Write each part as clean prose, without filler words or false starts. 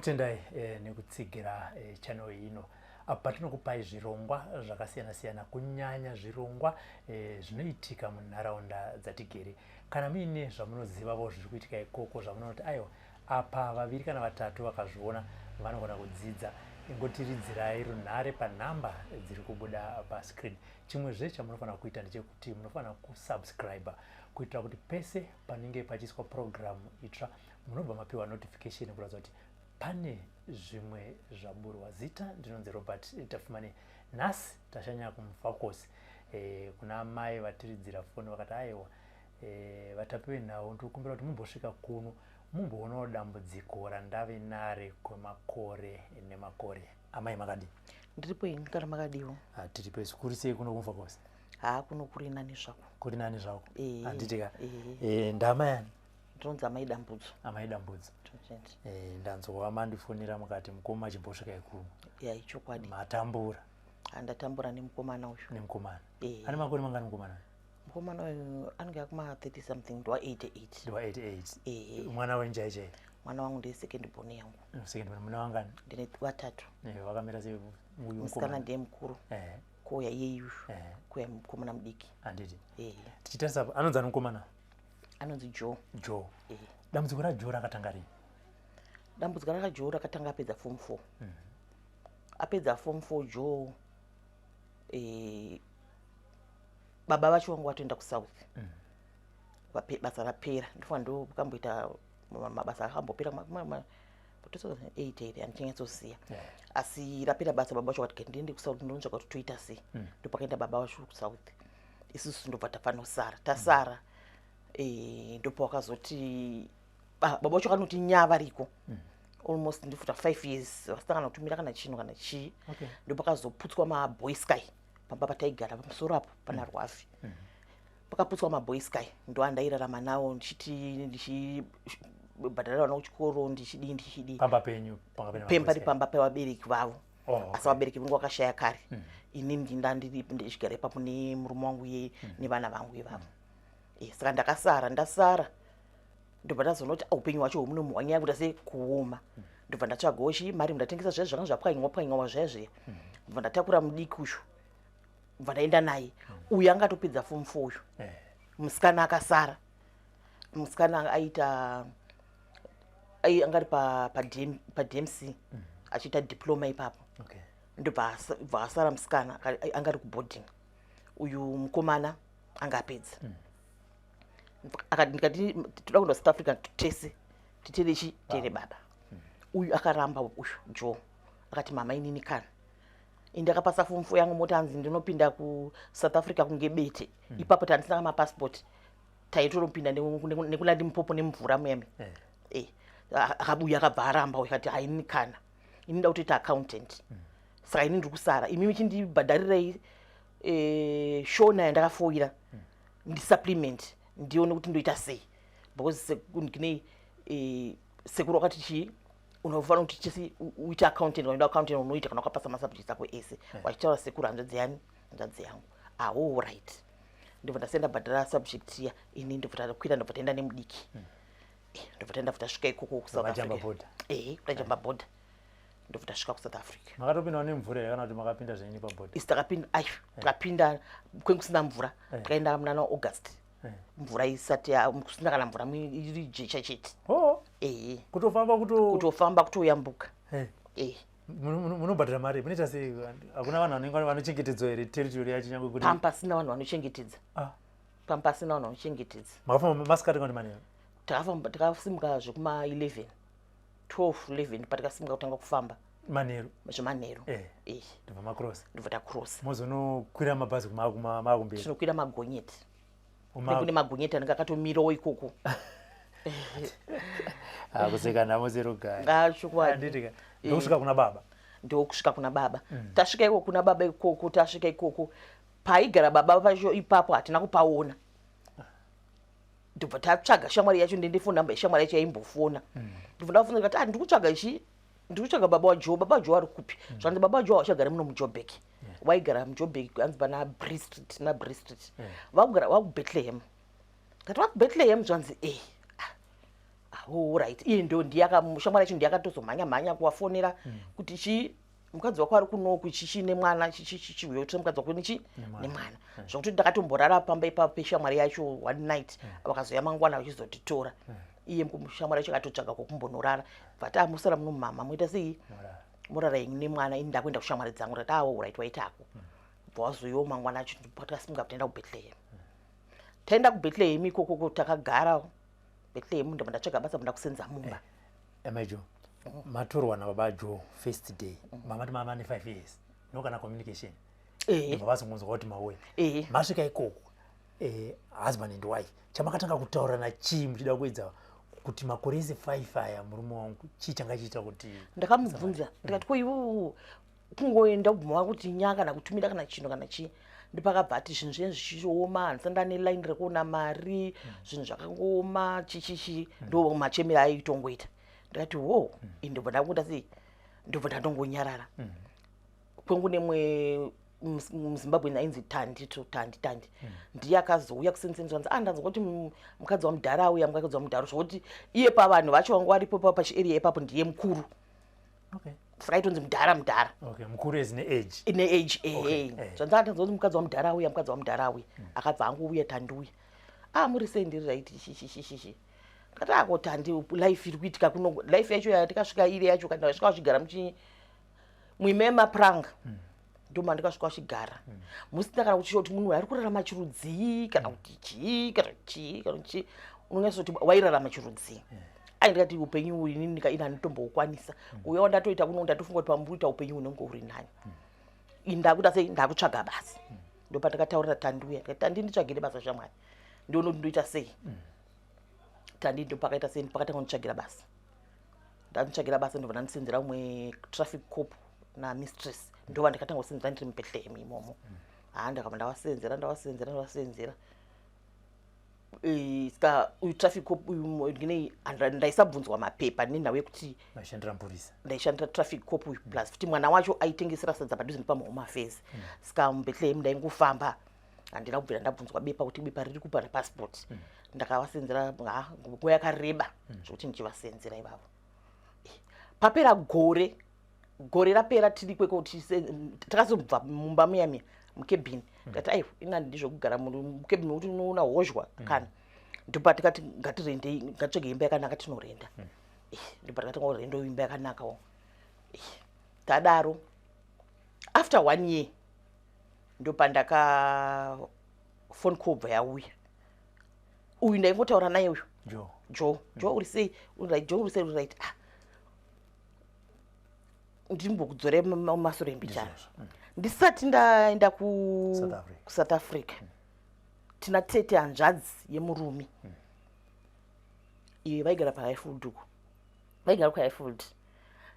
Tinokutendai nekutsigira channel ino apo patinokupai zvirongwa zvakasiyana siyana, kunyanya zvirongwa zvinoitika munharaunda dzatigere. Kana muine zvamunozivavo zviri kuitika ikoko, zvamunoona kuti aiwa, apa vaviri kana vatatu vakazviona vanogona kudzidza, ingotiridzirai runhare panhamba dziri kubuda pascreen. Chimwezve chamunofanira kuita ndechekuti munofanira kusubscribe kuitira kuti pese panenge pachiiswa purogiramu itsva munobva mapiwa notification kuratidza kuti pane zvimwe zvaburwa. Zita ndinonzi Robert Tafumane. Nhasi tashanya kuMufakose kuna amai vatiridzira foni vakati aiwa, vatapi venhau, ndiri kukumbira kuti mumbosvika kuno mumboonawo dambudziko randave nare kwemakore nemakore. Amai, makadii? Ndiripo ini, kana makadiwo? Ah, tiripo zvikuru. Sei kuno kuMufakose? Haa, kuno kuri nani zvako. Kuri nani zvako? Eh. Handiti ka? Eh. Ndama yani? Ndinonzi Amai Dambudzo. Amai Dambudzo. Totende. Ndanzwa mandifonera mukati mukoma chimbosvika ikuno. Ya, ichokwadi. Matambura? Handatambura nemukomana uyu. Nemukomana? Eh. Ane makore mangani mukomana? Mukomana uyu anenge akuma 30 something, ndiwa 88. Ndiwa 88? Eh. Mwana wenyu chai chai? Mwana wangu ndiye second born yangu. Second born. Muna wangani? Ndine vatatu. Vakamira sei uyu? Musikana Mukomana ndiye mukuru, kuuya iye uyu, kuuya mukomana mudiki. Handiti? Eh. Tichitarisa apo, anonzi ani mukomana? Anonzi Joe. Joe? Eh. Dambudziko raJoe rakatanga rini? Dambudziko rakaJoe rakatanga apedza form 4. Apedza form 4 Joe, baba vacho vangu vatoenda kuSouth. Basa rapera, ndofanira ndokamboita mabasa akambopera 2008 here, handichanyatsoziva. Asi rapera basa, baba vacho vakati ndiende kuSouth ndonzvaka kuti toita sei. Ndopakaenda baba vacho kuSouth, isusu ndobva tafanosara, tasara. Ndopawakazoti baba vacho kanoti nya variko almost ndifuta 5 years vasina kana kutumira kana chinhu kana chii. Ndopakazoputswa maBoysky pamba pataigara pamusoro apo pana Rwafi. Pakaputswa maBoysky, ndo andairarama nawo, ndichiti ndichibhadharira vana kuchikoro, ndichidii, ndichidii. Pamba penyu panga pane Pembari maBoysky? Pamba pevabereki vavo. Oh, okay. Asi vabereki vangu vakashaya kare. Inini ndinda ndiri ndichigara ipapo nemurume wangu iye nevana vangu ivavo. Saka ndakasara, ndasara, ndobva ndazonoti upenyu hwacho hwemuno hwanyanya kuita sei, kuoma. Ndobva ndatsvagawo chi mari, ndatengesa zviya zvakanga zvapwanywa pwanywa zviya zviya. Ndobva ndatakura mudiki uyu, ndobva ndaenda naye. Uyu angatopedza form 4 uyu. Musikana akasara, musikana aita angari paDMC achiita diploma ipapo. Ndobva bva asara musikana, angari kuboarding. Uyu mukomana anga apedza. Akati, ndikati toda kuenda South Africa tese, titere chi tere baba. Uyu akaramba uyu Joe, akati mama, inini kana ini ndakapasa form 4 yangu, moti hanzi ndinopinda kuSouth Africa kunge bete. Ipapo tandisina mapasipoti, taitonopinda nekuLimpopo nemvura muyami. Akabuya, akabva aramba uyu, akati haini kana ini nda kutoita accountant, saka ini ndiri kusara, imi michindibhadharirei shona yandakafoira, ndisupplement, ndione kuti ndoita sei, because nei sekuru wakati chii, unofanira kuti chisi uite accountant, unoida accountant unoita kana wakapasa masubjects ako ese. Wachitaura sekuru, hanzvadzi yani, hanzvadzi yangu. Aho, right, ndobva ndasiya ndabhadhara subject iya ini, ndobva takwira, ndobva taenda nemudiki. Ndobva taenda, tasvika ikoko kuSouth Makajamba Africa. border. Tajamba border, ndobva tasvika kuSouth Africa. Makatopindawo nemvura here kana kuti makapinda zvenyu paborder? Isi takapinda, ai, takapinda kwengu kusina mvura. Takaenda munana August, mvura isati kusina kana mvura, iri jecha chete. Oh, Kutofamba kuto Kutofamba, kutoyambuka. Munobhadhara mari, munoita sei? Hakuna vanhu vanenge vanochengetedzwa here, territory yacho nyange kuti Pamba pasina vanhu vanochengetedza. Ah. Pamba pasina vanhu vanochengetedza. Makafamba masikati kana kuti manheru? Takafamba, takasimuka zvekuma 11, 12, 11 patakasimuka kutanga kufamba. Manheru? Zvemanheru. Ndobva macross? Ndobva tacross. Mozonokwira mabhazi makumberi? Tinokwira magonyeti. Kune magonyeti anenge akatomirawo ikoko. Ah, kuseka nhamo serugare. Ngachokwadi. Handiti ka? Ndokusvika kuna baba? Ndokusvika kuna baba. Tasvika iko kuna baba ikoko, tasvika ikoko paigara baba pacho ipapo hatina kupaona. Ndobva tatsvaga shamwari yacho, ndende phone number yeshamwari yacho yaimbofona. Ndobva ndafona, ndikati, ah, ndiri kutsvaga chi, ndiri kutsvaga baba waJoe, baba waJoe ari kupi? Zvanzi baba waJoe vachagara muno muJoburg. Waigara muJoburg, hanzi pana Bree Street, na Bree Street. Vakugara vakuBethlehem. Ndati vakuBethlehem? Zvanzi e. Ah, Right, iye ndo ndiyaka shamwari yacho ndiyakatozomhanya mhanya kuvafonera kuti chi mukadzi wako ari kunoku, chichi nemwana, chichi chichi, uyo tine mukadzi wako nechi nemwana. Zvokuti ndakatomborara pamba ipapo peshamwari yacho one night. Vakazoya mangwana vachizotitora. Iye shamwari yacho akatotsvaga kwokumbonorara. Bvati amusara muno mama, moita sei? Morara henyu nemwana, ini ndakuenda kushamwari dzangu. Ndati, awo, right, waitako. Bva wazoiwo mangwana acho patakasimuka taenda kuBethlehem. Taenda kuBethlehem ikokoko, takagara Bethlehem. Ndobva ndatsvaga basa, ndakusenza mumba. Amai Joe, matorwa nababa Joe first day, mamati mama ne5 years, no kana communication? Ndobva vazongonzwa kuti mauya. Masvika ikoko, husband and wife, chamakatanga kutaurana chii, muchida kuedza kuti makore ese 5 aya murume wangu, chii changa chiita kuti? Ndakamubvunza ndikati, ko iwo kungoenda kubvuma kuti nya kana kutumira kana chinhu kana chii? Ndipakabva ati zvinhu zvinenge zvichioma, handisati ndane line rekuona mari, zvinhu zvakangooma, chichichi. Ndo machemero aitongoita. Ndikati, wo, ndobva ndakuita sei? Ndobva ndatongonyarara. Kwengu nemwe muZimbabwe ainzi Tandi to Tandi. Tandi ndiye akazouya kusensenzi. Vanzi, ah, ndanzwa kuti mukadzi wamudhara auya, mukadzi wamudhara. Zvokuti iye pavanhu vacho vanga varipo pachiarea ipapo ndiye mukuru. Saka aitonzi mudhara, mudhara. Okay, mukuru as neage? Neage, ehe. Zvanzi andanzwa kuti mukadzi wamudhara auya, mukadzi wamudhara auya. Akabva angouya Tandiuya. Ah, muri sei? Ndiri right, chichichichichi. Ndikati, ako Tandi, life iri kuitika kuno, life yacho yatikasvika iri yacho, kana ndasvika vachigara muchi muime yemapranga, ndoma ndikasvika vachigara musina kana kuti kuti munhu ari kurarama chirudzii, kana kuti chii, kana chii, kana chii. Unonyatsoti wairarama chirudzii? Ai, ndikati upenyu uyu inini ina handitomboukwanisa. Uya wandatoita kuno, ndatofunga kuti pamuri kuita upenyu unenge uri nani. Ini ndakuita sei? Ndakutsvaga basa. Ndopandakataurira Tandiuya, ndikati, Tandi, nditsvagire basa shamwari, ndione kuti ndoita sei. Tandi ndopakaita sei? Ndopakatanga kunditsvagira basa. Ndanditsvagira basa, ndobva ndandisenzera umwe traffic cop namistress. Ndova ndakatanga kusenzera ndiri muBethlehem imomo. Ha, ndakabva ndavasenzera, ndavasenzera, ndavasenzera. Saka uyu traffic cop uyu ndinei, ndaisabvunzwa mapepa nenhau yekuti Maishandira mupurisa. Ndaishandira traffic cop uyu, plus futi mwana wacho aitengesera sadza padhuze nepamahome affairs. Saka muBethlehem ndaingofamba, handina kubvira ndabvunzwa bepa kuti bepa riri kupa nepassport. Ndakavasenzera, ha, nguva yakareba zvokuti ndichivasenzera ivavo. Papera gore, gore rapera tiri kweko, takazobva mumba muya muya mucabin. Ndikati, aiwa, inani ndizvokugara mucabin nokuti unoona hozhwa kana. Ndopa tikati ngatirendei, ngatitsvage imba yakanaka tinorenda. Ndopa tikatanga kurenda imba yakanakawo. Tadaro, after one year ndopandaka phone call bva yauya. Uyu ndaingotaura naye uyu. Joe. Joe, Joe, uri sei? Uri right, Joe? Uri sei? Uri right? Ah, ndimbokudzore masure mbichana. Ndizvozvo. Ndisati ndaenda ku South Africa. kuSouth Africa, tina tete hanzvadzi yemurume iye vaigara paHighfield uko, vaigara kuHighfield.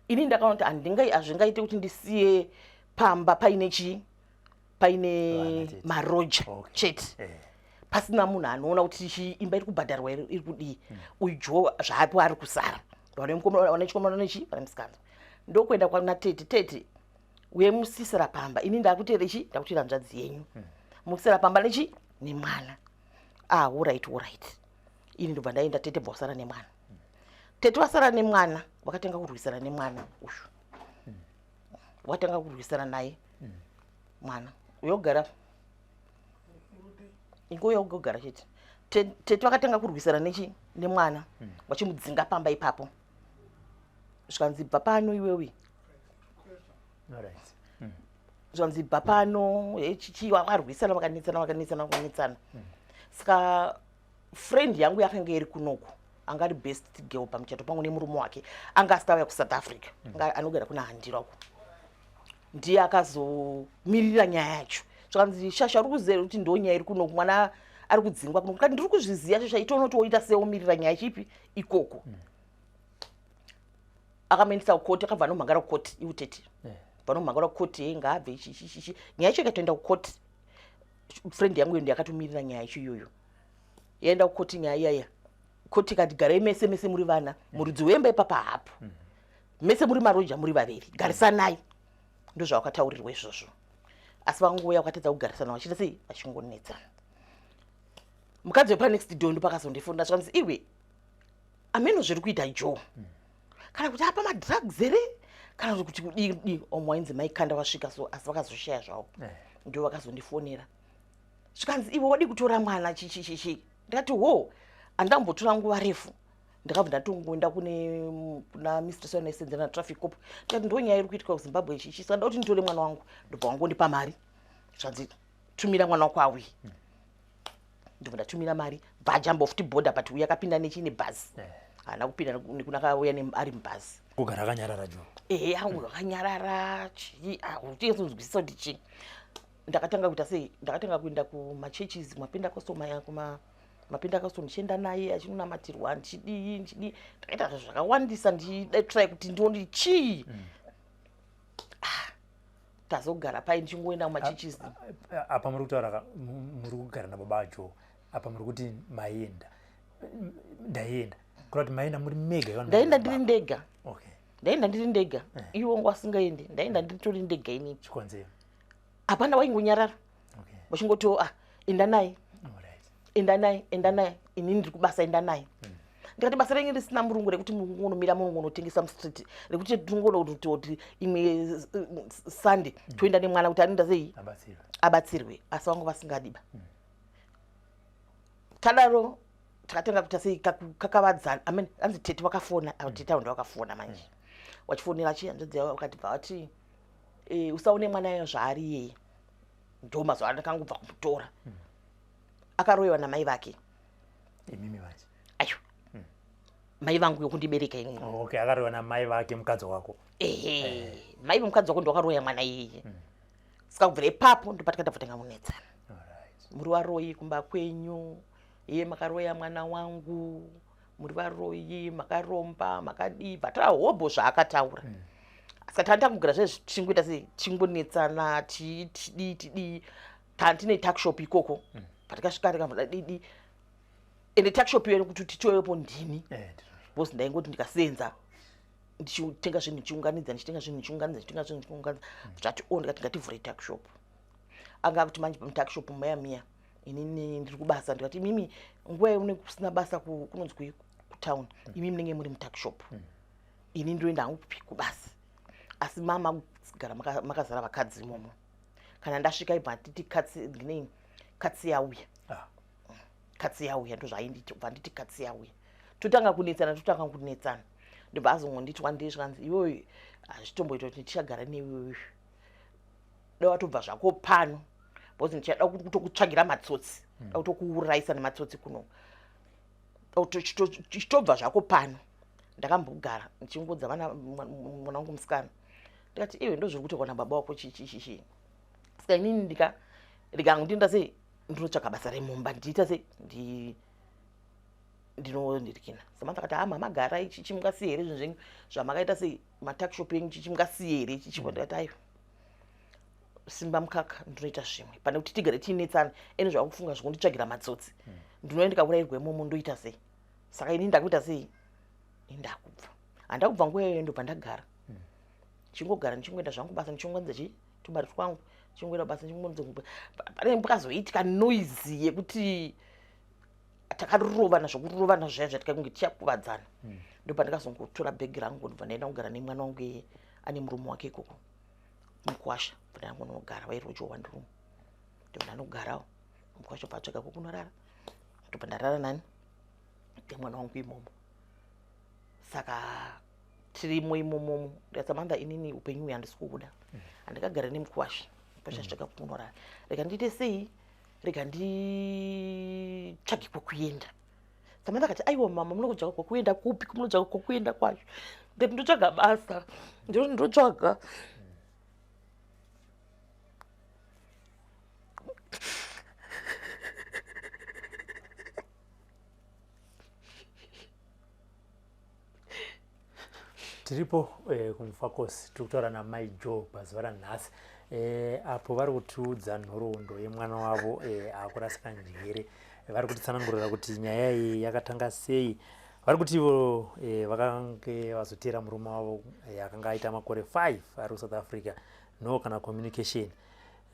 Ini ndakaona kuti handingai, hazvingaite kuti ndisiye pamba paine chii, paine Vana tete. maroja chete, pasina munhu anoona kuti chi imba iri kubhadharwa iri kudii. Uyu Joe zvaapo ari kusara, vane mukomana, vane chikomana nechi vane musikana. Ndokuenda kwana tete. Tete, uye musisira pamba, ini ndakutere chi ndakutera hanzvadzi yenyu, musisira pamba nechi nemwana. Ah, alright, alright. Ini ndobva ndaenda. Tete bva wasara nemwana. Tete wasara nemwana, vakatanga kurwisana nemwana uyu, watanga kurwisana naye mwana uyogara ingouya ugogara chete. Tete vakatanga kurwisana nechi nemwana, vachimudzinga pamba ipapo. Zvikanzi, bva pano iwewe. Zvanzi, bva pano, chichi. Vakarwisana, vakanetsana, vakanetsana, vakanetsana. Saka friend yangu yakanga iri kunoku, anga ari best girl pamuchato pangu nemurume wake, anga asati auya kuSouth Africa. Anga anogara kuna Handira uko, ndiye akazomirira nyaya yacho. Zvakanzi, shasha, uri kuziva kuti ndo nyaya iri kunoku, mwana ari kudzingwa kunoku? Kati, ndiri kuzviziva shasha, itonoti woita sewomirira nyaya chipi ikoko. Akamuendesa kukoti, akabva anomhangara kukoti iutete. Vanomhangara kukoti, hey, ngaabve, ichi ichi ichi. Nyaya yacho ikatoenda kukoti. Friend yangu iyo ndiyakatomirira nyaya yacho iyoyo. Yaenda kukoti nyaya iyaya. Koti ikati, garai mese, mese muri vana, muridzi wemba ipapa hapo, mese muri maroja, muri vaviri, garisanai. Ndozvavakataurirwa izvozvo, asi vangouya vakatadza kugarisana, vachiita sei, vachingonetsana. Mukadzi wepanext door ndopakazondifunda. Zvikanzi, iwe. Ameno zviri kuita Joe. Kana kuti apa madrugs here kana kuti kudii kudii. Omwe wainzi maikanda wasvika so, asi vakazoshaya zvavo. Ndio vakazondifonera. Zvikanzi iwe wadii kutora mwana chichichichi. Ndikati ho, handambotora nguva refu. Ndakabva ndatongoenda kune kuna mistress wanaisenzera na traffic cop. Ndikati ndo nyaya iri kuitika kuZimbabwe ichi. Saka ndoda kuti nditore mwana wangu. Ndobva wangondipa mari. Zvanzi tumira mwana wako auye. Ndobva ndatumira mari. Bvajamba futi border, but uya akapinda nechine bhazi. Haana kupinda nekuna akauya ari mubhazi. Kugara akanyarara Joe. Ehe, angu akanyarara chii, utinzwisisa kuti chii. Ndakatanga kuita sei? Ndakatanga kuenda kumachurches, kumapentecostal, maya kuma mapentecostal, ndichienda naye achinonamatirwa, ndichidii ndichidii. Ndakaita zvinhu zvakawandisa ndichitry kuti ndione chii. Ah, tazogara pai ndichingoenda kumachurches. Apa muri kutaura muri kugara nababa aJoe. Apa muri kuti maienda. Ndaienda. Kureva kuti maienda muri mega. Ndaenda ndiri ndega. Ndaenda ndiri ndega. Iwo wangu asingaendi. Ndaenda ndiritori ndega inini. Chikonzero. Hapana, waingonyarara. Vachingoti ah, enda naye. Enda naye, enda naye. Inini ndiri kubasa, enda naye. Ndikati basa renyu risina murungu rekuti murungu unomira, murungu unotengesa mustreet, rekuti tingoona kuti imwe Sunday toenda nemwana kuti anoenda sei Abatsirwe. Abatsirwe, asi vangu vasingadiba. Tadaro takatanga kuita sei, kakavadzana. I mean, anzi tete wakafona, avo tete avo ndovakafona manje. Wachifonera chi hanzvadzi yavo, vakati bva vati usaone mwana yayo zvaari iyeye. Ndo mazuva andakangobva kumutora. Akaroyiwa namai vake. Imimi manje. Ayo. Mai vangu yokundibereka inini. Oh, okay, akaroyiwa namai vake mukadzi wako. Ehe, mai vemukadzi wako ndowakaroya mwana iyeye. Saka kubvira ipapo ndopatikatanga kutanga kunetsana. Muri varoyi kumba kwenyu, iye makaroya mwana wangu, muri varoyi, makaromba, makadii, bva hobho zvaakataura. Saka tanga kugara zvezvi tichingoita sei, tichingonetsana, tidii tidii. Tandine tuckshop ikoko. Patikasvika ndikabva didi, ende tuckshop iyo kuti titowepo ndini. Ndizvozvo. Because ndaingoti ndikasenza ndichitenga zvinhu ndichiunganidza, ndichitenga zvinhu ndichiunganidza, ndichitenga zvinhu ndichiunganidza. Zvati o, ndikati ngativhure tuckshop. Anga kuti manje mutuckshop maya miya inini ndiri kubasa. Ndikati imimi nguva yaune kusina basa kunonzi kui kutown, imi munenge muri mutuckshop, ini ndoenda hangu kupi kubasa, asi mama kugara makazara vakadzi imomo. Kana ndasvika ibva nditi katsi ndinei, katsi yauya. Katsi yauya, ndozvainditi, bva nditi katsi yauya, totanga kunetsana, totanga kunetsana. Ndobva azongonditi one day zvikanzi iwewe hazvitomboita kuti ndichagara newewe, da watobva zvako pano because ndichada kutokutsvagira matsotsi, da kutokuurayisa nematsotsi kuno, chitobva zvako pano. Ndakambogara ndichingodza vana, mwana wangu musikana, ndikati iwe ndozviri kutoka nababa wako chichichichi. Saka inini ndika ndikangu sei, ndinotsvaga basa remumba, ndiita sei, ndinondirikina. Samantha akati ha, mama garai, chichi mungasiye here zvinhu zvenyu zvamakaita sei, matuckshop enyu, chichi mungasiye here chichi? Ndikati aiwa, simba mukaka, ndinoita zvimwe pane kuti tigare tiinetsana. Ene zvakufunga zvokunditsvagira matsotsi, ndinoenda ndikaurayirwa imomo, ndoita sei? Saka ini ndakuita sei, indakubva handakubva nguva iyoyo. Ndobva ndagara, chingogara, ndichingoenda zvangu basa, ndichingoanza chi tumari twangu, chingoenda basa, ndichingoanza. Pane pakazoitika noise yekuti takarovana zvokurovana zviya zvatikange tichakuvadzana. Ndobva ndakazongotora bhegi rangu, ndobva ndaenda kugara nemwana wangu iye ane murume wake ikoko, mukwasha. Bva ndangonogara, vairojowa one room, ndobva ndanogarawo. Mukwasha bva atsvaga kwokunorara, ndobva ndarara nani nemwana wangu imomo. Saka tirimo imomomo. Ndikati Samantha, inini upenyu uyu handisi kuuda, handingagare nemukwasha, mukwasha achitsvaga kunorara. Rega ndiite sei, rega nditsvage kwekuenda. Samantha akati aiwa mama, muno kutsvaga kwekuenda kupi? Munotsvaga kwekuenda kwacho? Ndikati ndotsvaga basa, ndiro ndotsvaga. Tiripo kuMufakose, tiri kutaura namai Joe pazuva ranhasi apo vari kutiudza nhoroondo yemwana wavo akurasika njere. Vari kutitsanangurira kuti nyaya iyi yakatanga sei. Vari kuti ivo vakange vazoteera murume wavo akanga aita makore 5 ari kuSouth Africa, no kana communication.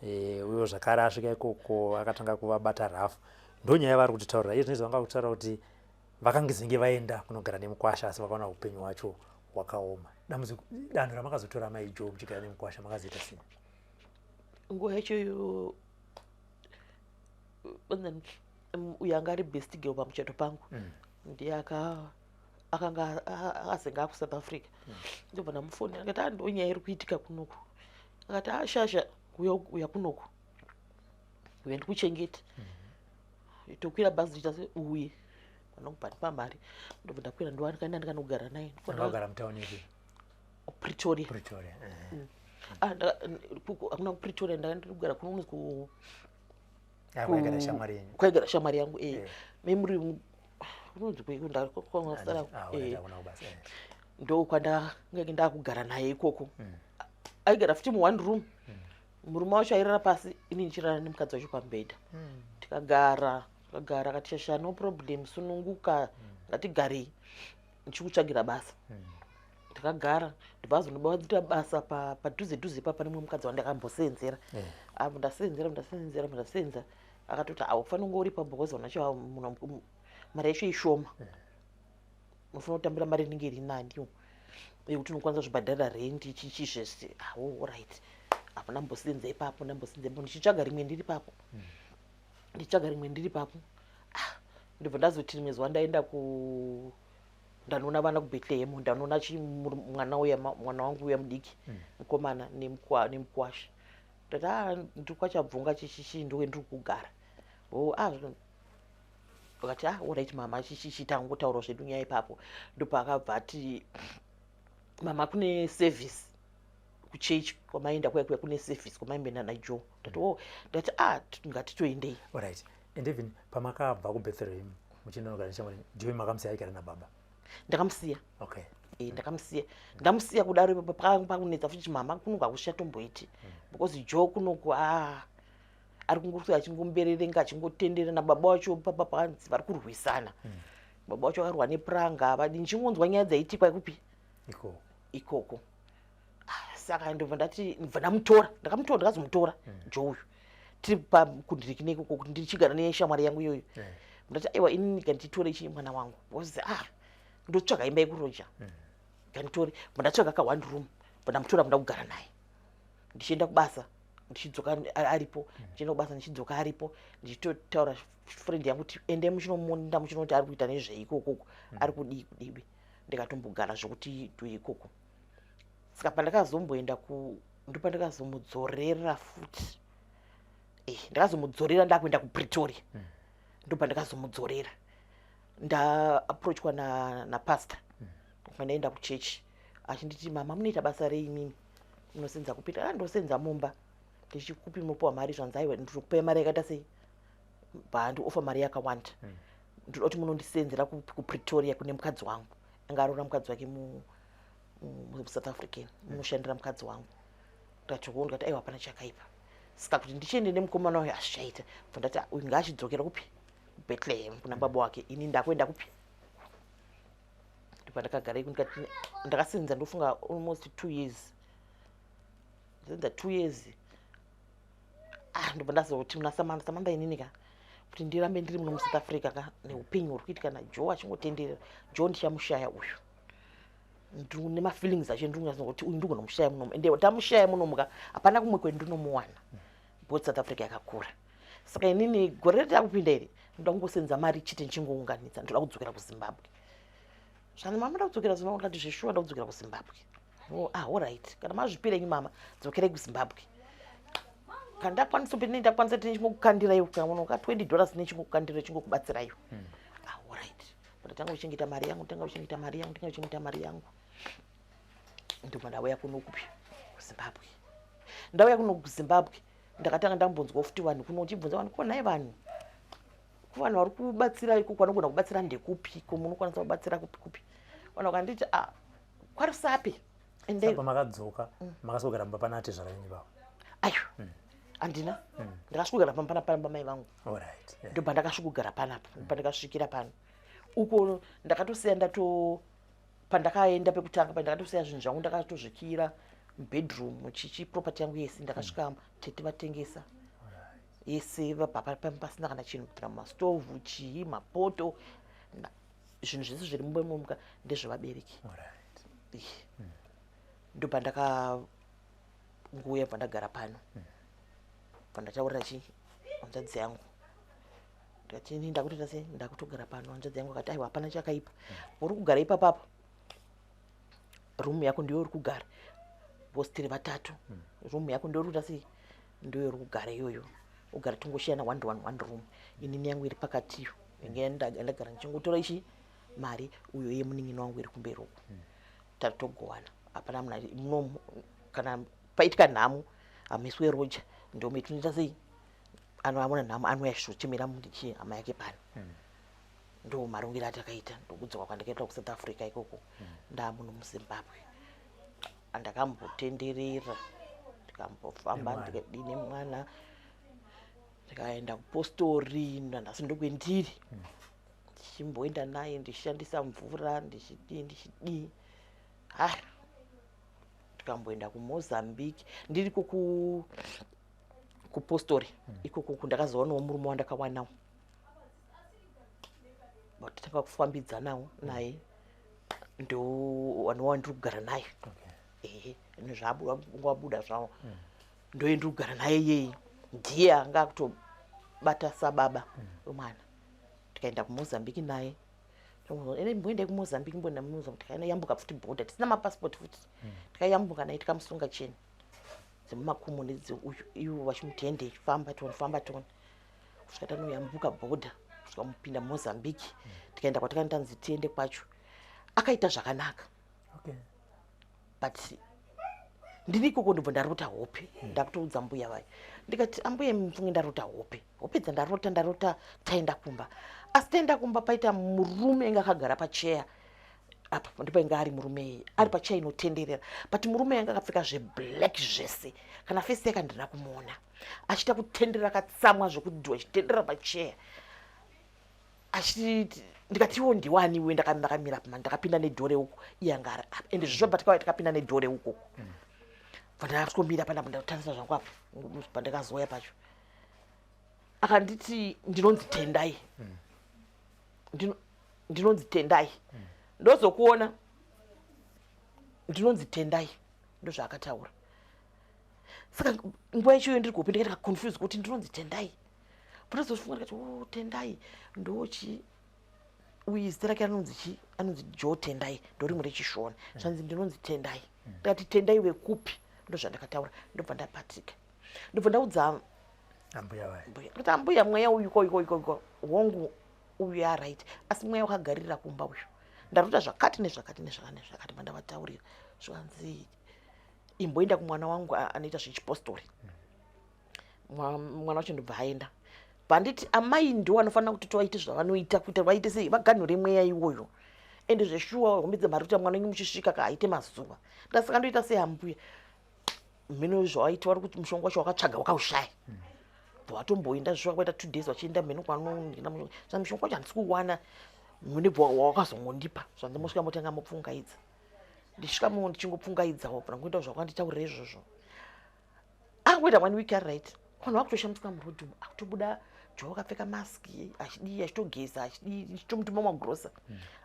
Uyo zvakare asvika ikoko akatanga kuvabata rafu. Ndo nyaya yavari kutitaurira iye zvinezvi. Vanga kutaura kuti Vakangezenge vaenda kunogara nemukwasha, asi vakaona upenyu hwacho hwakaoma. Dambudziko, danho ramakazotora Mai Joe muchigara nemukwasha, makazoita sei? Nguva yacho iyo uyo anga ari best girl pamuchato pangu ndiye akanga akazenge akuSouth Africa. Ndobva ndamufonera, akati, "A, ndo nyaya iri kuitika kunoku." Akati, "A, shasha, uya, uya kunoku, uya ndikuchengete, tokwira bhazi tiita se uye vanokubva ndipa mari." Ndobva ndakwira, ndokaenda ndikanogara naye. Makagara mutauni ipi? Pretoria. Pretoria. Ah, hakuna kuPretoria, ndanga ndiri kugara kunonzi ku Ah, kwaigara shamwari yenyu? Kwaigara shamwari yangu e memuri kunonzi kuiko. Ah, alright, hakuna kubasa. Ndo kwandangenge ndakugara naye ikoko. Aigara futi muone room, murume wacho airara pasi, ini ndichirara nemukadzi wacho pamubhedha. Tikagara, tikagara. Akati, "Shasha, no problem, sununguka, ngatigarei ndichikutsvagira basa." Ndakagara, ndobva azondobatsira basa padhuze dhuze pa pane mumwe mukadzi wandakambosenzera. Apo ndasenzera, ndasenzera, ndasenza, akatoti, "Haufaniri kunge uri papo because unacho munhu mari yacho ishoma, unofanira kutambira mari inenge iri naniwo yekuti unokwanisa kuzvibhadharira rendi, chichi zvese." Awo, alright. Apo ndambosenza ipapo, ndambosenza ipapo, ndichitsvaga rimwe ndiri papo, ndichitsvaga rimwe ndiri papo. Ah, ndobva ndazoti rimwe zuva ndaenda ku ndanoona vana kuBethlehem, ndanoona mwana uya, mwana wangu uya mudiki mukomana nemukwasha. Ndati, "A, ndiri kwaChabvunga, chichichi, ndowe ndiri kugara." O, a, vakati, "A, alright mama, chichichi, tangotaura zvedu nyaya ipapo." Ndopaakabva ati, "Mama, kune service kuchechi kwamaenda kuya kuya, kune service kwamaimboenda naJoe." Ndati, "O." Ndati, "A, ngatitoendei." Alright, and even pamakabva kuBethlehem muchienda neshamwari, Joe makamusiya aigara nababa? Ndakamusiya. E, ndakamusiya. Ndamusiya kudaro ipapo pakunetsa futi, mama, kunoku hakushatomboiti because Joe kunoku a ari kungoti achingombererenga, achingotenderera nababa wacho papa, panzi vari kurwisana. Baba wacho akarwa nepuranga, vadi ndichingonzwa nyaya dzaitikwa kupi? Ikoko. Ikoko. Ah, saka ndobva ndati, ndobva ndamutora, ndakamutora, ndakazomutora Joe uyu tiri pakundiriki ikoko kuti ndichigara neshamwari yangu iyoyo. Ndati, "Aiwa, inini nganditore chi mwana wangu because ah, ndotsvaga imba yekuroja, nganditore." Bva ndatsvaga ka one room, bva ndamutora, bva ndakugara naye, ndichienda kubasa, ndichidzoka aripo, ndichienda kubasa, ndichidzoka aripo. Ndichitotaura friend yangu kuti, "Ende muchinomonda, muchinoti ari kuita nezvei ikokoko, ari kudii kudiwi." Ndikatombogara zvokuti dhu ikoko. Saka pandakazomboenda ku ndopandakazomudzorera futi. Ndakazomudzorera ndakuenda kuPretoria. Ndopandakazomudzorera ndaapproachwa napastor pandaenda kuchechi, achinditi, "Mama, munoita basa rei imimi? Munosenza kupita?" "Ah, ndosenza mumba." "Ndichikupi munopiwa mari?" Zvanzi, "Aiwa, ndinokupai mari yakaita sei." Bhaandiofa mari yakawanda. "Ndinoda kuti munondisenzera kuPretoria kune mukadzi wangu anga aroora mukadzi wake muSouth African, munoshandira mukadzi wangu." Ndikati, "Ho." Ndikati, "Aiwa, hapana chakaipa." Saka kuti ndichiende nemukomana uyu hazvichaita. Bva ndati, "Ah, uyu ngaachidzokera kupi? KuBethlehem kuna baba wake. Ini ndakuenda kupi?" Ndopandakagara iko. Ndikati ndakasenza, ndofunga almost 2 years, ndasenza 2 years. Ah, ndobva ndazoti muna Samantha, "Samantha, inini ka kuti ndirambe ndiri muno muSouth Africa ka, neupenyu huri kuitika naJoe achingotenderera, Joe ndichamushaya uyu. Ndine mafeelings acho, ndiri kuti uyu ndigona mushaya munomu, ende tamushaya munomu ka, hapana kumwe kwendinomuwana because South Africa yakakura. Saka inini gore retakupinda iri ndoda kungosenza mari chete, ndichingounganidza, ndoda kudzokera kuZimbabwe." Zvani, "Mama, ndoda kudzokera Zimbabwe." Ndikati, "Zveshuwa, ndoda kudzokera kuZimbabwe." "Oh, ah, alright, kana mazvipira enyu mama, dzokerai kuZimbabwe. Kana ndakwanisa kuti ndakwanisa tichingokukandirayo kana ka $20, nechingokukandirai, chingokubatsirayo." "Ah, alright." Ndatanga kuchengeta mari yangu, tanga kuchengeta mari yangu, tanga kuchengeta mari yangu, ndobva ndauya kuno kupi? KuZimbabwe. Ndauya kuno kuZimbabwe, ndakatanga ndambonzwa futi vanhu kuno, uchibvunza vanhu, ko nhai vanhu, kuvanhu vari kubatsira ikoko, vanogona kubatsira ndekupi? Ko munokwanisa kubatsira kupi kupi? Vanhu vakanditi, "A, kwaRusape." Ende Saka pamakadzoka makasogara mumba pana atezvara venyu vavo? Ayo, handina. Ndakasvikogara pamba pana mai vangu. Alright, yeah. Ndobva ndakasvikogara panapa, pandakasvikira pano. Uko ndakatosiya ndato pandakaenda pekutanga, pandakatosiya zvinhu zvangu, ndakatozvikira mubedroom, chichi, property yangu yese. Ndakasvika tete vatengesa yese, vabva pasina kana chinhu, kubvira mumastovhu, chii, mapoto. Zvinhu zvese zviri mumba imomuka ndezvevabereki. Ndopandakangouya, bva ndagara pano, bva ndataurira chi hanzvadzi yangu, ndikati, "Ini ndakutoita sei, ndakutogara pano." Hanzvadzi yangu akati, "Aiwa, hapana chakaipa, uri kugara ipapapo, rumu yako ndiyo uri kugara, boss tiri vatatu, rumu yako ndiyo uri kuita sei, ndiyo uri kugara iyoyo, ugara tingoshiyana one one one room, inini yangu iri pakatiyo, inge ndagara ndichingotora ichi mari, uyo yemunin'ina wangu iri kumberi uku, tatogowana, hapana munhu muno. Kana paitika nhamo, hamuiswe roja, ndomo tinoita sei, anoamona nhamo anouya achizochemera chi hama yake pano." Ndo marongero atakaita, ndokudzoka kwandakaita kuSouth Africa ikoko. Ndamuno muZimbabwe, andakambotenderera, ndikambofamba. Nemwana. Ndikadii nemwana, ndikaenda kupostori, nanhasi ndokwendiri, ndichimboenda naye, ndichishandisa mvura, ndichidii, ndichidii. Ha, ndikamboenda kuMozambique, ndiriko kupostori ikoko kundakazowanawo murume wandakawanawo, tatanga kufambidzanawo naye, ndo wanova ndiri kugara naye. Ehe, nezvaabuda zvawo, ndoye ndiri kugara naye iyeye, ndiye anga akutobata sababa wemwana. Tikaenda kuMozambique naye, ene mboendai kuMozambique, mboenda muMozambique. Tikaenda, futi bhodha, tisina mapasipoti futi, tikayambuka naye, tikamusunga cheni dzemumakumo nedze uyu, ivo vachimuti, "Endei, famba tione, famba tione," kusvika tanoyambuka bhodha, kusvika mupinda Mozambique. Tikaenda kwatakanga tanzi tiende kwacho, akaita zvakanaka. But ndiri ikoko, ndobva ndarota hope. Ndakutoudza mbuya vayo, ndikati, "Ambuya, mufunge ndarota hope, hope dzandarota, ndarota taenda kumba, asi taenda kumba paita murume ainge akagara pacheya apa, ndipo ari murume iyeye ari pacheya inotenderera, but murume ainge akapfeka zveblack zvese, kana face yake handina kumuona, achiita kutenderera, akatsamwa zvekudhiwa, achitenderera pacheya achiti." Ndikatiwo, "Ndiwani iwe?" Ndakamira pa, ndakapinda nedhore uku, iye anga ari apa, ende zvisvo patikauya takapinda nedhore ukoko. Bva ndakasvomira panapa, ndakutarisa zvangu apa. Pandakazoya pacho, akanditi, "Ndinonzi Tendai. Ndinonzi Tendai, ndozokuona, ndinonzi Tendai." Ndozvaakataura. Saka nguva yacho iyo ndiri kuhope, ndikaita kaconfuse kuti ndinonzi Tendai. Pandazofunga, ndikati, "O, Tendai ndochi uyu, zita rake anonzi chi, anonzi Joe Tendai, ndorimwe rechishona." Zvanzi, "Ndinonzi Tendai." Ndikati, "Tendai wekupi?" Ndozvandakataura, ndobva ndapatika, ndobva ndaudza ambuya vayo. Mbuya kuti, "Ambuya, mweya uyu ko iko iko iko, hongu uyu aright, asi mweya wakagarira kumba uyu, ndarota zvakati nezvakati nezvakati nezvakati." Mandavataurira, zvanzi, "Imboenda kumwana wangu anoita zvechipostori." Mwana wacho ndobva aenda. Panditi amai ndo vanofanira kuti tovaite zvavanoita, kuita vaite sei, vaganhure mweya iwoyo. Ende zveshuwa, hombe dzemari kuti mwana wenyu muchisvika kaaite mazuva. Ndasaka ndoita sei, ambuya? Mhino zvawaiti vari kuti mushonga wacho wakatsvaga wakaushaya, watomboenda zvishuwa kwaita 2 days vachienda mhino kwanonda, mushonga wacho handisi kuwana, mune wawakazongondipa. Zvanzi, "Mosvika motanga mopfungaidza." Ndichisvika mo, ndichingopfungaidzawo, panangoita zvakanditaurira izvozvo. Akangoita one week ari right, vanhu vakutoshamisika murodhi umu, akutobuda Joe akapfeka maski, achidii, achitogeza, achidii, ndichitomutuma magrosa.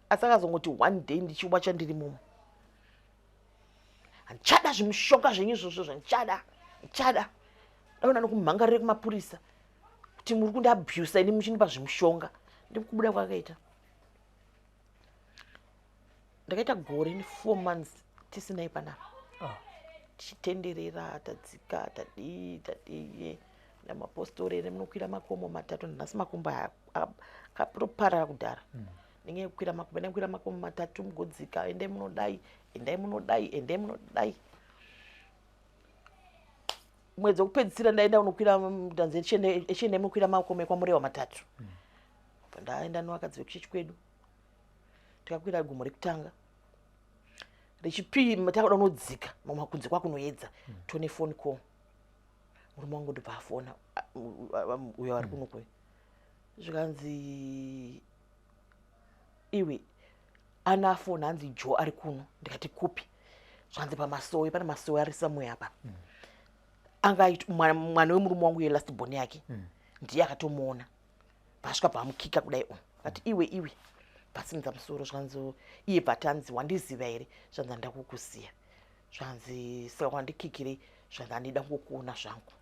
Asi akazongoti one day, ndichiwacha ndiri mumo, "Handichada zvimushonga zvenyu izvozvo, zvandichada, ndichada daona nokumhangarire kumapurisa kuti muri kundiabhusa ini muchindipa zvimushonga." Ndikubuda kwakaita, ndakaita gore ne4 months tisinai panapa. Tichitenderera, tadzika, tadii, tadii, namapostori ere, munokwira makomo matatu. Nhasi makombo aya akatoparara kudhara nenyaya yekukwira makombo. Endai mukwira makomo matatu, mugodzika, endai munodai, endai munodai, endai munodai. Mwedzi wekupedzisira ndaenda unokwira, ndanzi echiendai munokwira makomo ekwaMurewa matatu. Bva ndaenda nevakadzi vekuchechi kwedu, tikakwira gomo rekutanga, rechipiri takada unodzika mamwe, kunze kwakunoedza, tone phone call. Murume wangu ndobva afona, uyo ari kuno kuyo, zvikanzi, "Iwe, ana afona, hanzi Joe ari kuno." Ndikati, "Kupi?" Zvanzi, "Pamasowe, pane masowe ari somewhere apa." Anga mwana wemurume wangu, yelast born yake, ndiye akatomuona. Pasvika pamukika kudai, umu akati, "Iwe, iwe." Pasimudza musoro, zvanzi iye bvatanzi, "Wandiziva here?" Zvanzi, "Handakukuziya." Zvanzi, "Saka wandikikirei?" Zvanzi, "Handida kungokuona zvangu."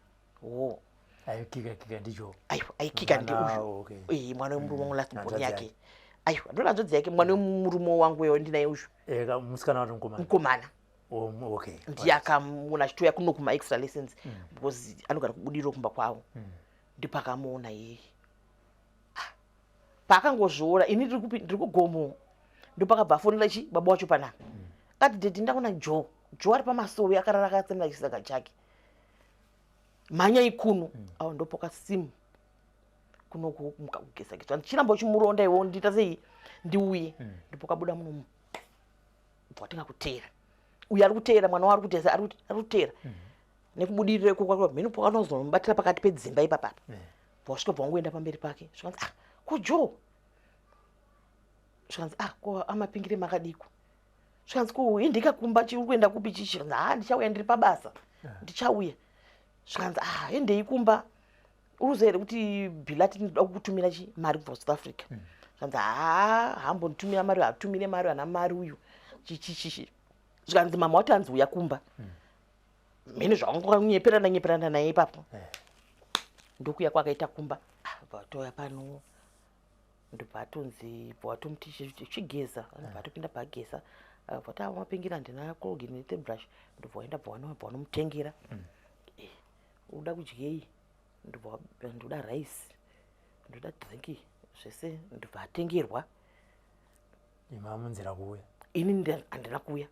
Ho. Aikika kika ndicho? Aiwa, aikika ndiuyu. Mwana wemurume wangu, last born yake. Aiwa, ndona hanzvadzi yake, mwana wemurume wangu uyo ndinaye uyu. Musikana wati mukomana? Mukomana. Ndiye akamuona achitouya kuno kumaextra lessons because anogara kuBudiriro kumba kwavo. Ndipo akamuona iyeye. Ah, paakangozviona, ini ndiri kupi? Ndiri kugomo. Ndopakabva afonera chi baba wacho panapa. Ati, "Daddy, ndaona Joe. Joe ari pamasowe, akarara akatsemera chisaga chake. Mhanyai kuno." Awa, ndopokasimu kuno kumuka kugeza geza, ndichiramba uchimuronda iwo, ndiita sei ndiuye. Ndipokabuda munomu, bva kuteera uyu ari kuteera mwana waari kuteera, ari kuteera nekubudirira ikoko. Mhino pakanozomubatira pakati pedzimba ipapapa, bva wasvika, bva wangoenda pamberi pake. Zvikanzi, "Ah, ko Joe?" Zvikanzi, "Ah, ko amapingire makadiko?" Zvikanzi, "Ko indika kumba, chi uri kuenda kupi?" Chichi zvikanzi, "Ha, ndichauya, ndiri pabasa, ndichauya." Zvikanzi, "Ah, endei kumba. Uruziva here kuti Bilati ndinoda kukutumira chi mari kubva kuSouth Africa?" Zvikanzi, "Ha, hambonditumira mari, hatumire mari, hana mari uyu." Chichichichi. Zvikanzi, "Mama wati anzi uya kumba." Mhene zvawangonyeperana nyeperana naye ipapo. Ndokuya kwakaita kumba. Ah, bva watouya pano, ndobva atonzi, bva watomuti, "Chigeza." Bva atopinda pageza, bva ati, "Mapingira, handina Colgate netoothbrush." Ndobva waenda, bva wanomutengera. "Uda kudyei?" Ndobva "Ndoda rice, ndoda drink, zvese." Ndobva atengerwa. Ima munzira kuuya? Ini handina kuuya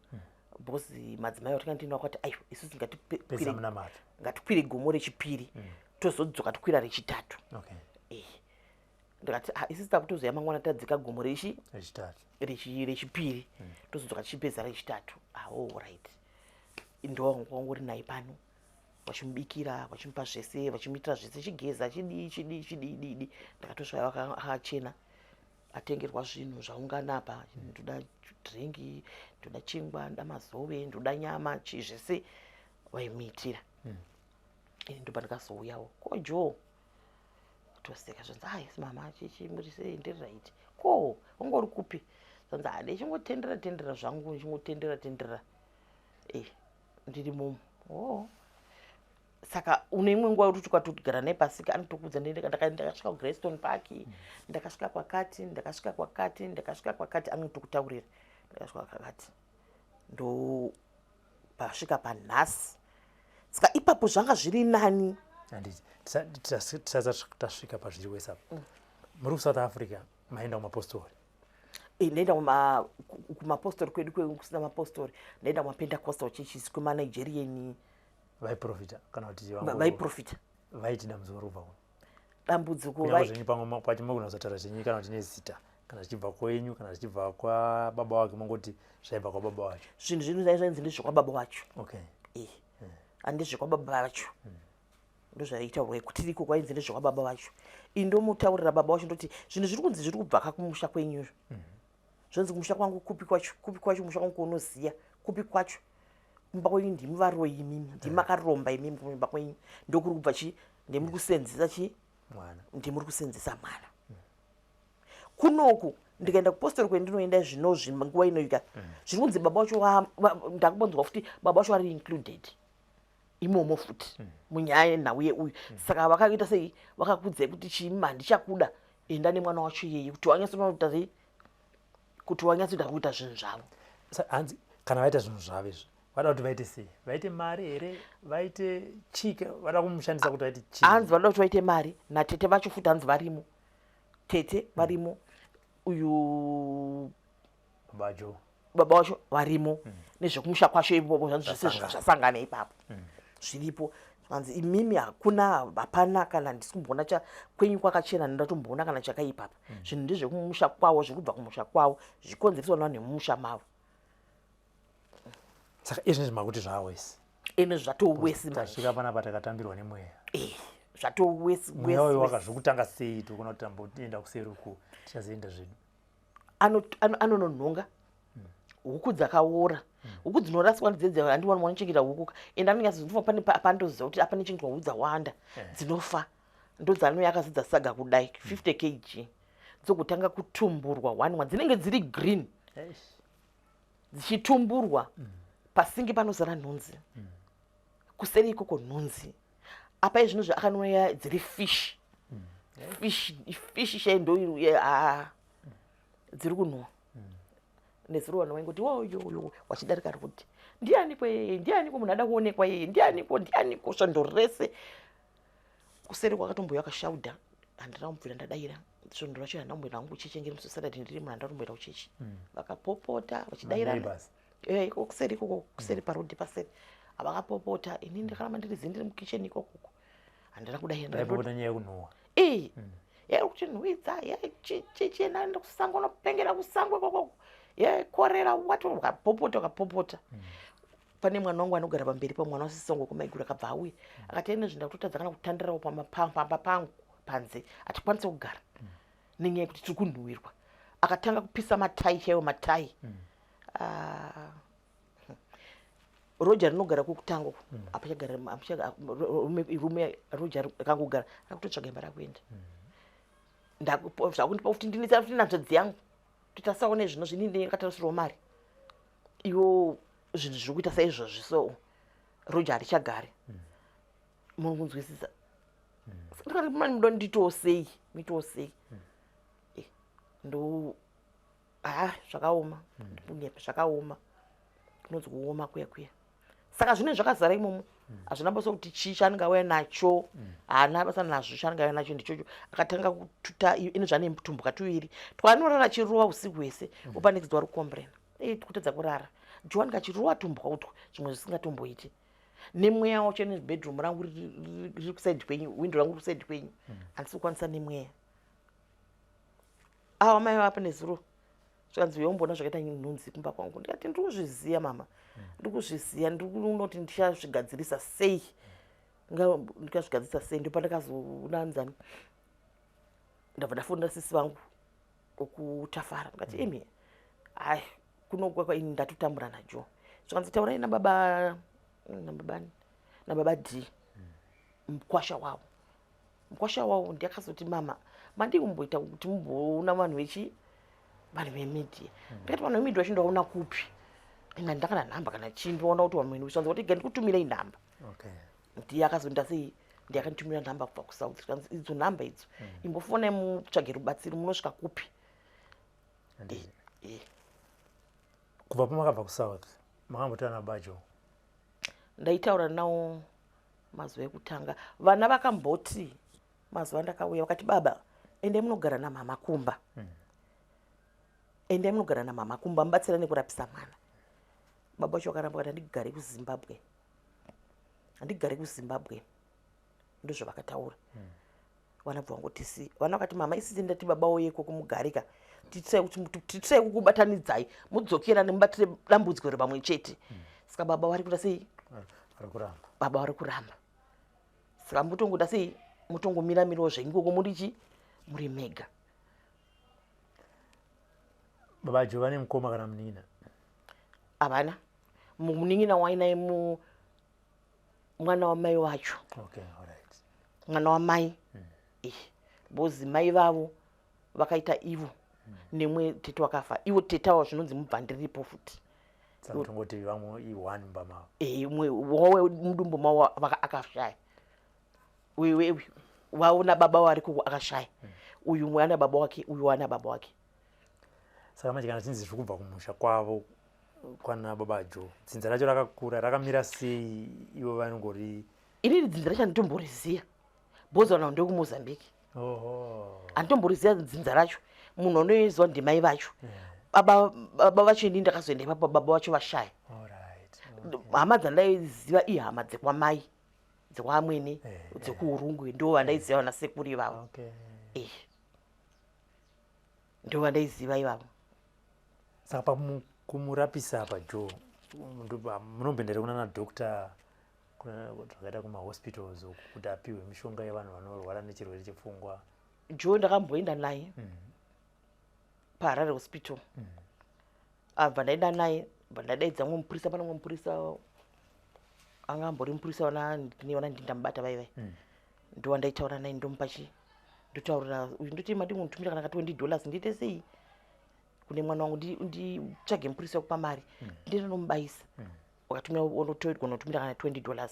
because madzimai vatinga ndinawo akati, "Aiwa, isusu Pedzisa munamato. ngatikwire gomo rechipiri, tozodzoka tokwira rechitatu." Ndikati, "Ah, isusu takutozoya mangwana, tadzika gomo rechi Rechitatu. rechipiri, tozodzoka tichipedza rechitatu." Ah, oh, right. Ndo wangori naye pano, vachimubikira, vachimupa zvese, vachimuitira zvese, chigeza, chidii, chidii, chidii, dii. Ndakatosvika akachena, atengerwa zvinhu zvaungana apa: ndoda drink, ndoda chingwa, ndoda mazove, ndoda nyama, chii, zvese vaimuitira. Ini ndopa ndikazouyawo, "Ko Joe?" Toseka. Zvanzi, "Ai mama, chichi, muri sei?" "Ndiri right. Ko wanga uri kupi?" Zvanzi, "Ha, ndichingotendera tendera zvangu, ndichingotendera tendera, ndiri mumu." Oh, saka une imwe nguva yekuti ukatogara naye pasika, anotokuudza, "Ndakasvika kuGreystone Park, ndakasvika kwakati, ndakasvika kwakati, ndakasvika kwakati." Anotokutaurira, "Ndakasvika kwakati, ndo pasvika panhasi." Saka ipapo zvanga zviri nani. Handiti tisati tasvika pazviri wese apa, muri kuSouth Africa, maenda kumapostori? Ndaenda kumapostori kwedu kusina mapostori. Ndaenda kumapentecostal churches kwemaNigerian. Vaiprofita kana kuti Vaiprofita. Vaiti dambudziko rubva kuno? Dambudziko Kunyange zvenyu pamwe pacho mogona kuzotaura zvenyu kana kuti nezita, kana zvichibva kwenyu, kana zvichibva kwababa wake, mongoti zvaibva kwababa wacho. Zvinhu zvinhu zvainzi ndezvekwababa wacho. Handezvekwababa vacho, ndozvaitaurwa kutiriko, kwainzi ndezvekwababa vacho. Ini ndomutaurira baba wacho, ndoti, "Zvinhu zviri kunzi zviri kubva kakumusha kwenyuzvo." Zvonzi, "Kumusha kwangu kupi kwacho? Kupi kwacho kumusha kwangu kuunoziya? Kupi kwacho? Kumba kwenyu ndimi varoyi imimi, ndimi makaromba imimi. Kumba kwenyu ndokuri kubva chi, ndimuri kusenzesa chi Mwana. Ndimuri kusenzesa mwana kunoku." Ndikaenda kupostori kwendinoenda zvinozvi nguva inoika, zviri kunzi baba vacho ndakumbonzwa futi baba vacho vari included imomo futi munyaya yenhau yeuyu. Saka vakaita sei? Vakakudzai kuti chii? "Handichakuda, enda nemwana wacho iyeye," kuti wanyatsonoita sei, kuti wanyatsoita kuita zvinhu zvavo. Hanzi kana vaita zvinhu zvavo izvi, vada kuti vaite sei? Vaite mari here? Vaite chii? Vada kumushandisa kuti vaite chii? Hanzi vanoda kuti vaite mari natete vacho futi. Hanzi varimo, tete varimo, uyu Baba Joe. Baba vacho varimo nezvekumusha kwacho ipopo. Zvanzi zvese zvasangana ipapo, zviripo. Zvanzi, "Imimi hakuna, hapana kana, ndisi kumboona cha kwenyu kwakachena, ndatomboona kana chakaipapa. Zvinhu ndezvekumusha kwavo, zviri kubva kumusha kwavo, zvikonzereswa nevanhu vemumusha mavo." Saka izvinezvi makuti zvawesi? Ene, zvatowesi manje. Tasvika panapa takatambirwa nemweya. Zvatowesi. Mweya uyu wakazvokutanga sei? Tokona kuti tamboenda kuseri uku, tichazoenda zvedu. Anononhonga huku dzakaora, huku dzinoraswa ndidzedze. Handiwani wanochengeta huku ka, ende anonyatsoziva pane pandoziva kuti apa nechengetwa huku dzawanda dzinofa, ndodzanouya akazidza saga kudai, 50 kg. Dzogotanga kutumburwa one one, dzinenge dziri green dzichitumburwa. Pasingi panozara nhunzi, kuseri ikoko nhunzi. Apa izvinozvi akanouya dziri fish, fish, fish chai ndo haa, dziri kunhuwa. Nezuro vanhu vaingoti woyoyo wachidarika rwodi, "Ndianiko yeye? Ndianiko munhu ada kuonekwa yeye? Ndianiko? Ndianiko?" Svondo rese kuseri kwakatombouya akashaudha. Handina kumbobvira ndadaira svondo racho. Handina kumboenda hangu kuchechi, ngeri musi Saturday ndiri munhu handina kumboenda kuchechi. Vakapopota vachidairana. Neighbors. Eh, iko kuseri ikoko, kuseri parodhi paseri, havakapopota. Ini ndakaramba ndiri zi ndiri mukicheni ikokoko, handina kudaira. Ndaipopota nyaya yekunhuhwa. Ee, ye kuti nhuhwidza ye chichena kusango, unopengera kusango ikokoko, ye korera wati. Ukapopota, ukapopota. Pane mwana wangu anogara pamberi pamwana wasisongo kumaiguru, akabva auya akati, "Ene zvinda kutotadza kana kutandirawo pamba pangu panze, hatikwanisi kugara nenyaya yekuti tiri kunhuhwirwa." Akatanga kupisa matai chaiwo, matai. Ah, roja rinogara kwekutanga uku apachagara rume. Roja rakangogara rakutotsvaga imba rakuenda. Zvakundipa kuti ndinetsa futi nanzvadzi yangu kuti tasaone zvino zvinini ndakatarisirwa mari iwo. Zvinhu zviri kuita saizvozvi, so roja harichagari, muri kunzwisisa? Ndikati, "Mani muda nditewo sei, muitewo sei?" Eh, ndo ha, zvakaoma, ndikunyepa, zvakaoma, kunonzi kuoma kuya kuya. Saka zvinenge zvakazara imomo, hazvina basa kuti chii chaanenge auya nacho, haana basa nazvo. Chaanenge auya nacho ndichocho. Akatanga kututa ine zvane tumbuka tuviri twanorara achirova usiku hwese. Upa next door ari kucomplaina, "Ei, kutadza kurara Joani kachirowa tumbwa utwa." Zvimwe zvisingatomboiti nemweya wacho. Nebedroom rangu riri kuside kwenyu, window rangu riri kuside kwenyu, handisi kukwanisa nemweya. Awa mai vapa nezuro zvikanzi, "Yomboona zvakaita nhunzi kumba kwangu." Ndikati, "Ndiri kuzviziva mama, ndiri kuzviziva, ndiri kunoti ndichazvigadzirisa sei, ndikazvigadzirisa sei." Ndopandakazounanzani, ndabva ndafonera sisi vangu okutafara, ndikati, "Imi, hai, kuno ini ndatotambura najo." Zvikanzi, "Taurai nababa, nababani, nababa D, mukwasha wavo." Mukwasha wavo ndiakazoti, "Mama, mandii kumboita kuti mumboona vanhu vechi vanhu vemedia?" Ndikati, "Vanhu vemedia vacho ndaona kupi? Inga ndakana nhamba kana chii, ndoona kuti vamweni zvanzi kuti ga ndikutumirei nhamba." Ndiye akazonda sei, ndiye akanditumira nhamba kubva kuSouth. Zvikanzi, "Idzo nhamba idzo, imbofonai mutsvage rubatsiro, munosvika kupi?" Eh. Kubva pamakabva kuSouth, makambotaura nabajo? Ndaitaura nawo mazuva ekutanga. Vana vakamboti mazuva andakauya, vakati, "Baba, endai munogara namama kumba, endai munogara namama kumba, mubatsira nekurapisa mwana." Baba vacho vakaramba, vakati, "Handigari kuZimbabwe, handigari kuZimbabwe." Ndozvavakataura. Vana bva vangotisi, vana vakati, "Mama, isisi ndati baba woye ikoko mugarika, titirai kukubatanidzai, mudzokerane, mubatire dambudziko repamwe chete." Saka baba vari kuita sei? Vari kuramba. Baba vari kuramba. Saka mutongoda sei, mutongomira-mirawo zvenyu ikoko muri chi muri mega. Baba Jo vane mukoma kana munin'ina? Havana. Munin'ina wainaye mu mwana wamai wacho. Okay, alright. Mwana wamai. Eh, bozi mai vavo vakaita ivo nemwe tete wakafa, ivo tete avo zvinonzi mubvandiripo futi. Saka tongoti vamwe i-one mumba mavo. Eh, umwe wawe mudumbu mavo akashaya. Wewe waona baba wariko akashaya, uyu umwe ana baba wake, uyu ana baba wake. Saka manje kana chinzi zviri kubva kumusha kwavo kwana baba Jo, dzinza racho rakakura rakamira sei? Ivo vanongori Inini dzinza racho handitomboriziya, bhozi vanhu ndekumozambique. Handitomboriziya dzinza racho. Munhu anoiziwa ndimai vacho, baba vacho. Inini ndakazoenda ipapo baba vacho vashaya. Hama dzandaiziva ihama dzekwamai, dzekwaamwene, dzekuurungwe, ndo vandaiziva, vana sekuru ivavo. Eh, ndo vandaiziva ivavo. Saka pakumurapisa apa Joe, munomboenda here kunana doctor, zvakaita kumahospitals uku, kuti apiwe mishonga yevanhu vanorwara nechirwere chepfungwa? Joe ndakamboenda naye paHarare Hospital. Abva ndaenda naye, bva ndadaidza mumwe mupurisa. Pane mumwe mupurisa anga ambori mupurisa wana ndinda mubata vaivai, ndo wandaitaura naye, ndomupa chi Ndotaurira uyu, ndoti madi kunditumira kana ka $20, ndiite sei kune mwana wangu? Nditsvage mupurisa wekupa mari, ndiende nomubayisa. Wakatumira, unotumira kana $20,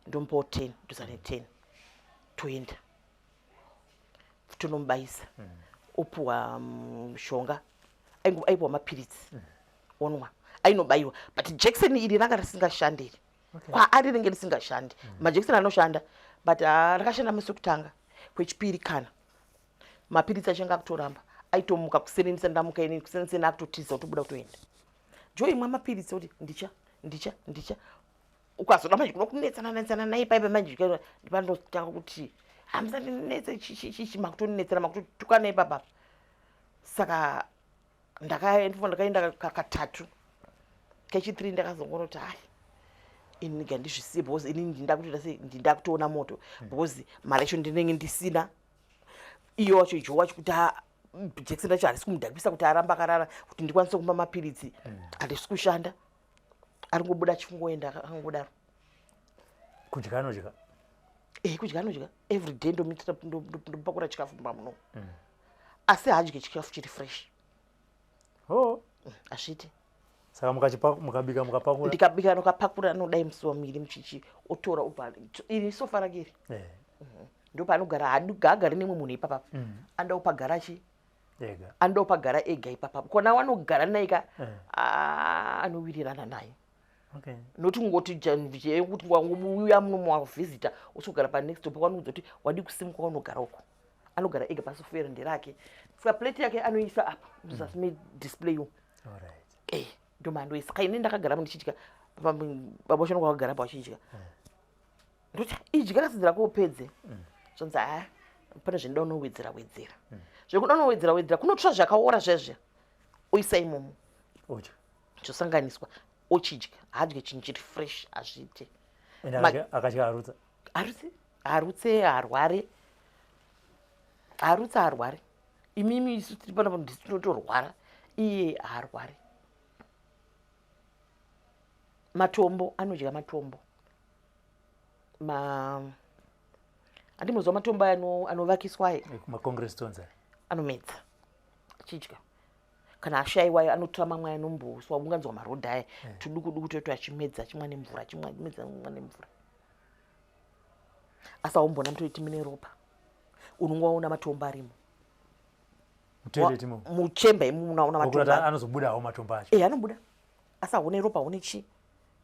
ndomupawo 10, ndosane 10, toenda tonomubayisa, opuwa mushonga. Aipuwa mapiritsi, onwa, ainobayiwa. But jekiseni iri ranga risingashandi iri. Kwaari ringe risingashandi. Majekiseni anoshanda, but rakashanda musi wekutanga, kwechipiri kana mapiritsi achinge akutoramba. Aitomuka kusenenisa, ndamuka inini kuseniseni, akutotiza, kutobuda, kutoenda. Joy, imwa mapiritsi. Kuti ndicha ndicha ndicha ukazoda manje kuda kunetsana netsana naye paipa manje, panotanga kuti hamusandinetse, chichichichi, makutonetsana, makutotukana ipapa. Saka ndakaenda katatu, kechi3 ndakazongoona kuti hai, ini ngandizvisiye, because inini ndinda kutoita sei, ndinda kutoona moto, because mari yacho ndinenge ndisina. Iyo wacho Joe wacho, kuti jekiseni racho harisi kumudhakisa, kuti aramba akarara, kuti ndikwanise kumupa mapiritsi, handisi kushanda, ari ngobuda achingoenda akangodaro. Kudya anodya? Eh, kudya anodya every day. Ndomuitira, ndomupakura chikafu mumba muno, asi haadyi chikafu chiri fresh. Oh. Hazviiti. Saka mukabika, mukapakura? Ndikabika, nokapakura, anodai musi wamiri muchichi, otora, obva iri sofa rake iri. Ndopaanogara. Haagari nemwe munhu ipapapa. Anoda kupagara chi Ega. Anoda kupagara ega ipapapa. Kona wanogara naye ka, anowirirana naye. Noti kungoti kuti wangouya muno wavhizita, usogara panext door, pawanoudza kuti wadi kusimuka, unogara uko. Anogara ega pasofera, nderake. Saka plate yake anoisa apa muzasi medisplay umu. Alright. Eh, ndomaandoisa. Kaine ndakagara ndichidya, baba vacho vakagara pa vachidya, ndoti idya kasadza rako upedze. Zvonzi ha, pane zvinoda unowedzera wedzera, zvekuda unowedzera wedzera, kunotora zvakaora zvezve oisa imomo. Odya. Zvosanganiswa, ochidya. Haadye chinhu chiri fresh, hazviite. Ende akadya arutsa? Harutse, harutse, harware. Harutse, harware. Imimi, isu tiri panapa ndisi tinotorwara, iye haarwari. Matombo anodya, matombo ma handimboziva matombo aya anovakiswa aya. Macongress stones aya. Anomedza achidya. Kana ashayiwa, anotora mamwe anomboswa unganzwa marodha aya, tuduku duku toto, achimedza, achimwa nemvura, achimwa, achimedza, achimwa nemvura. Asi haumbona mutoiti mune ropa, unongoona matombo arimo. Mutoilet imomo? Muchemba imomo unaona Okuti matombo. Anozobudawo matombo acho? E, anobuda, asi haune ropa, haune chii.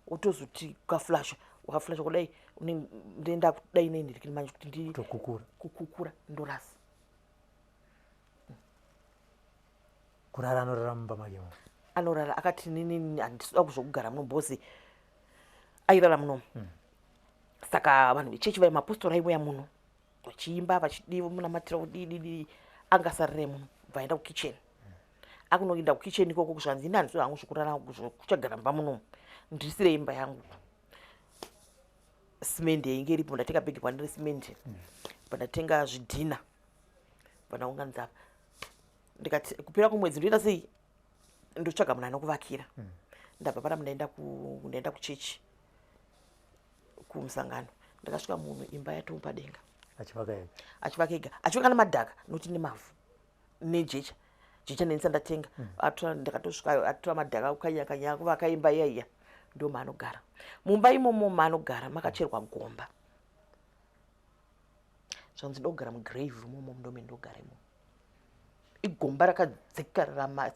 Wotozoti ukaflasha, ukaflasha kudai, ndoenda kudai nenhirikini manje kuti ndi Tokukura. Kukukura, ndorasa. Kurara anorara mumba make imomo? Anorara. Akati nini handisida kuzokugara muno, bhosi airara munomu. Saka vanhu vechechi vai mapostori aiuya muno vachiimba, vachidiwa, munamatira, kudididi, angasarire muno. Bva aenda kukicheni, akunoenda kukicheni ikoko, kuzvanzi ini handisi hangu zvokurara, kuchagara mumba munomu, ndisire imba yangu. Simende yainge iripo, ndatenga bhegi pande resimende, pandatenga zvidhina, pandaunganidza apa, ndikati kupera kwemwedzi ndoita sei, ndotsvaga munhu anokuvakira. Ndabva panapa, ndaenda kuchechi kumusangano, ndakasvika munhu imba yatomupa denga. Achivaka ega? Achivaka ega, achivaka nemadhaka, noti nemavhu nejecha. Jecha nenisa ndatenga. Atora, ndakatosvika atora madhaka, kukanya kanya, kuvaka imba iya iya. Ndo maanogara mumba imomo. Maanogara makacherwa gomba. Zvanzi ndogara mugrave imomo, ndome ndogara imomo. Igomba rakadzika rama.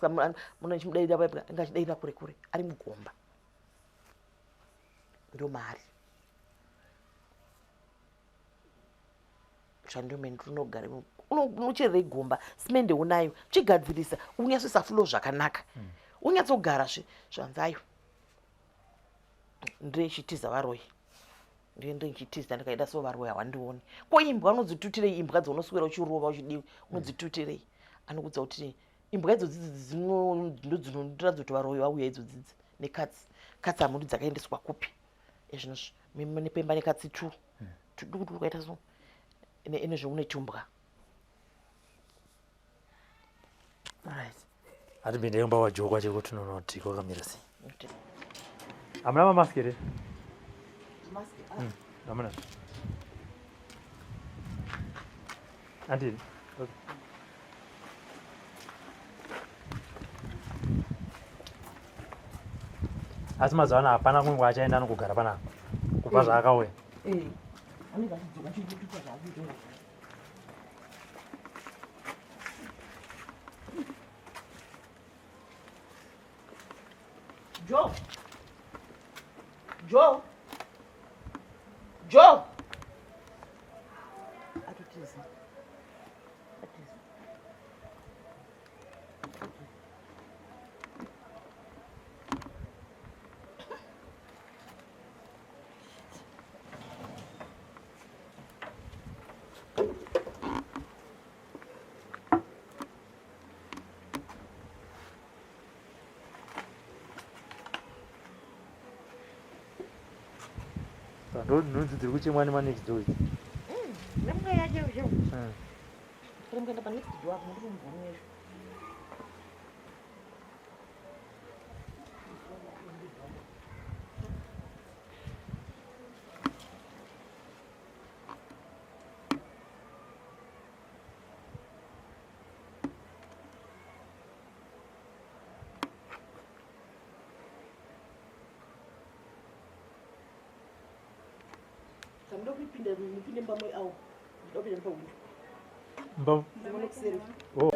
Munhu achimudaira, anga achidaira kure kure ari mugomba. Ndo maari zvandome ndinogara. Unocherera igomba, simende unayo, chigadzirisa, unyatsoisa floor zvakanaka, unyatsogarazve. Zvanzi ayo ndechitiza varoyi, ndiende ndichitiza, ndikaida so varoyi hawandioni. Ko imbwa unodzitutirei? Imbwa dzaunoswera uchirova uchidiwi, unodzitutirei? Anokudza kuti imbwa idzodzidzi ndo dzinoratidza kuti varoyi vauya. Idzodzidzi nekatsi, katsi hamundi dzakaendeswa kupi ezvinozvi? Nepemba nekatsi tu tuduku duku kaita so, ine zveune tumbwa. Right, atipinde kumba kwaJoe kwacho kuti tinonoti kwakamira sei. Hamuna mamask here? Hamuna. Andini. Okay. Asi mazuva ano hapana kumwe kwaachaenda anogogara panapa kubva zvaakauya. Eh. Anenge achidzoka achikutuka zvaakuita. Joe. Joe. Joe. Atotiza. Atiza. Nhunzi dziri kuchemwa nemanext door idzi. Nemwe yacho zvo. Kuri mukaenda pa next door apo muri kumubvumira. Samuda kupinda mupinde mumba mai awo. Ndopinda nepawindo. Mba. Munokuseri. Oh.